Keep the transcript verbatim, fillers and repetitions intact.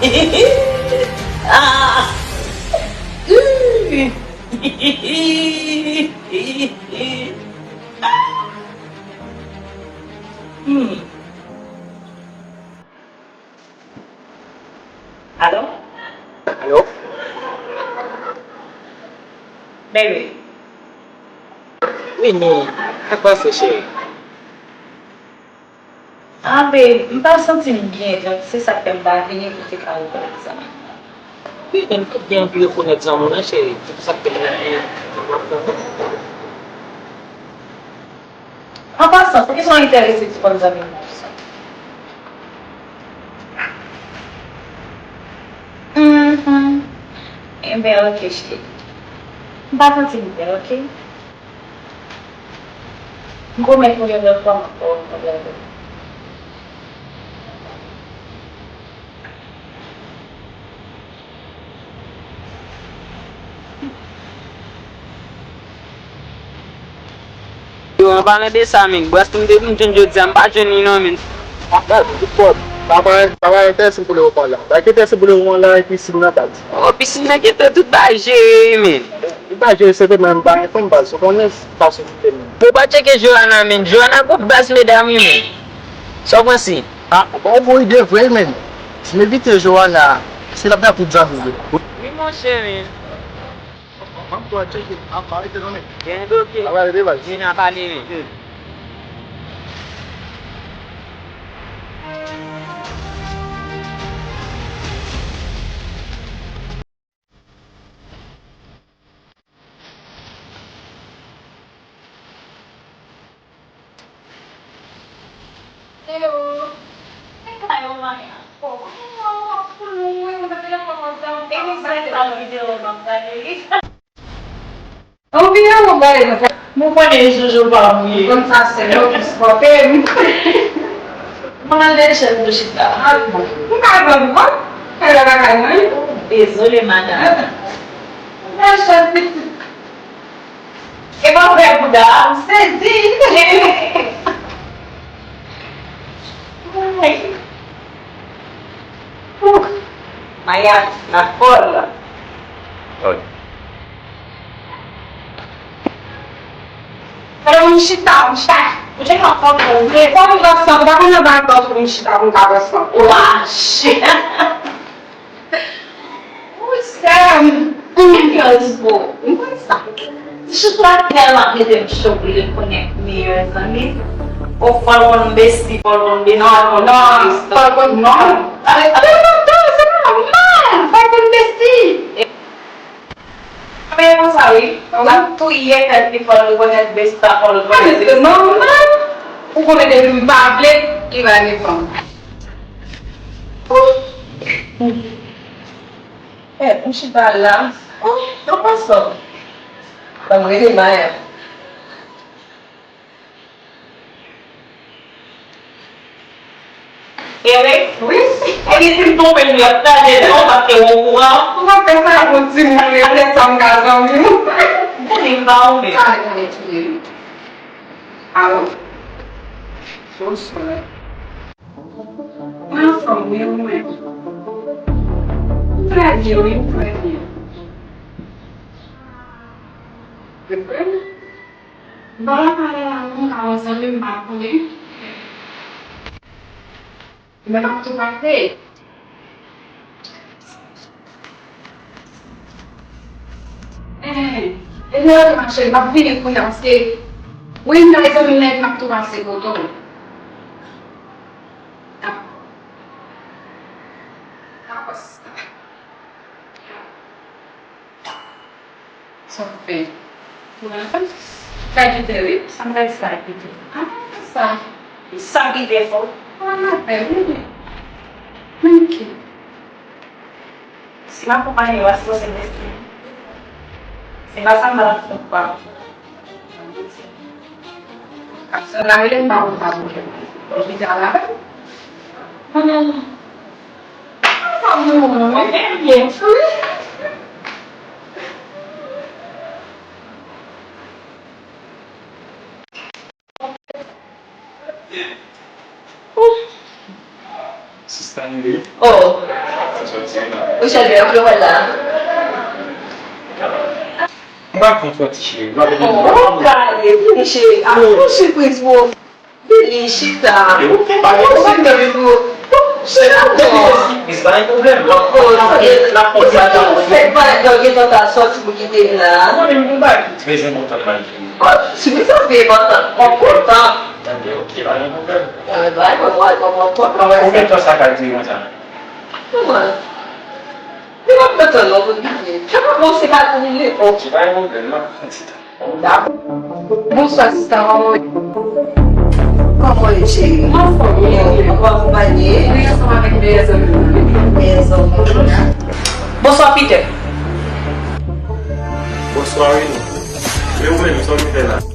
Ah! Hmm. Alo? Alo? Baby. Wi, men, sa k pase, cheri? Ah, babe, m pa santi m byen, donk se sa k fè m pa vini pou te ka rekonèt zanmi m. Wi, men m tout gen anvi rekonèt zanmi w, non, cheri. Se pou sa k fè m vini. An pasan, poukisa w enterese ti fanm zanmi m nan konsa? Mhm. Enben, oke, cheri. M pa santi m byen, oke? M pwomèt pou yon lòt fwa m ap fè w yon lòt. Yo, an palan de sa, men, bwès m te vin jwenn jodi a, m pa jwenn li non, men. Gad, tout pòt. Pa bay, pa bay entèse pou le moman la. Bay entèse pou le moman la, epi si m nan kat. Oh, pisin nan gentan tout bagay jere, men. Li pa jere se te menm pa enfòm baz, ou konnen sa se te menm. Pou pa tcheke Johanna, men. Johanna gon baz medam, wi, men. Sa w panse? Ah, bon, bon ide vre, men. Si m evite Johanna, se l ap nan tout zanmi yo. Wi, monchè, men. M ap tcheke, m ap arete non, men. Gen doke. Ap arete baz. Gen nan pale, men. Ou konnen joujou pa mouye. Konn sa sè m yo ki sipòte m. Mwen al dèyè chèz mwen chita. M pa pran kòb. Fè la lakay mwen. Dezole, madanm. Dèyè chèz. E mwen fè bouda. M sezi. Ay. Ouh. Maya, la fòl. Wi. Fè yon chita, yon chita. Ou te ka konprann. Fò m pran san, ou pa konn anba kò tou pou m chita, pou m ka pran san. Ou mache. Wi, sè m. Mwen kè respè w. Mwen konn sa. Ti chouchou la tèlman ap mete m cho pou l rekonèt meyè zanmi l. O, fò l konn besti, fò l konn besti, fò l konn besti. Non, fò l konn non. Se nòmal, se nòmal. Fò l konn besti. E, men konsa wi. L ap touye tèt li, fò l rekonèt besti, fò l rekonèt besti. Se nòmal. Ou konnen depi m pa vle, li ba defann. Ou. Eh, m chita la. Oh, an pasan. Ban m rele Maya. Eric? Wi? Ebyen, si m twonpe nou, y ap kraze non, paske w okouran. Ou pa fè sa pou timoun yo, lè sa m ka zanmi w. M konnen m pa ou menm. Sa depande ki ye. Alo? Bonswa. Mwen anfòm, wi, ou menm? Trè byen, wi, trè byen. Deprè? M pa la pale la, non, m ka wè zanmi m, m pa konnen. Men m ap tou pase. Eh, e lè w te mache, m ap vini kounye a, paske, wi, m nan zanmi m nèt, m ap tou pase kote w. Dakò. Dakò, sista. Sa w fè? Mwen, sa kite, wi. Sa m fè, sa kite. Ah, sa. Sa kite fò. Ah, m apèl, wi. Menm ki. Si m akonpaye w, a se se destine. Se pa sa m pa t ap fè pou pa. Kapsèl la rele m pa konn pa pou. Lopital la. Mwen menm. Sa m mwen menm. Sista Nini, Oh. Ou chèlbè, ou wè la. M pral pran sòti, cheri. Oh, kale, vini, cheri. Ah, yon sipriz pou ou. Vini, chita. Yon sipriz pou ou. Chita, non. Sipriz, pa gen pwoblèm. Oh, non, e, ou fèk pa, non, gentan ta sòti pou kite m la. Mwen menm, m pa bezwen kontan malgre. Oh, sipriz sa pi enpòtan. Mwen kontan. Tande, ok, pa gen pwoblèm. Ah, bay, mwen, mwen, mwen, mwen kontan, wè. Konbyen tan sa ka dire konsa? Mwen. Li p ap pran tan non pou l vini. Chak fwa bon se pa pou li. Ok, pa gen pwoblèm, m ap pran ti tan. Dakò. Bonswa, sista, kòman w ye? Kòman w ye, cheri? M anfòm, wi, wi. Ou akonpaye? Wi, ansanm avèk meyè zanmi m nan. Meyè zanmi w la. Bonswa, Peter. Bonswa, Reno. Men ou menm, sa w vin fè la?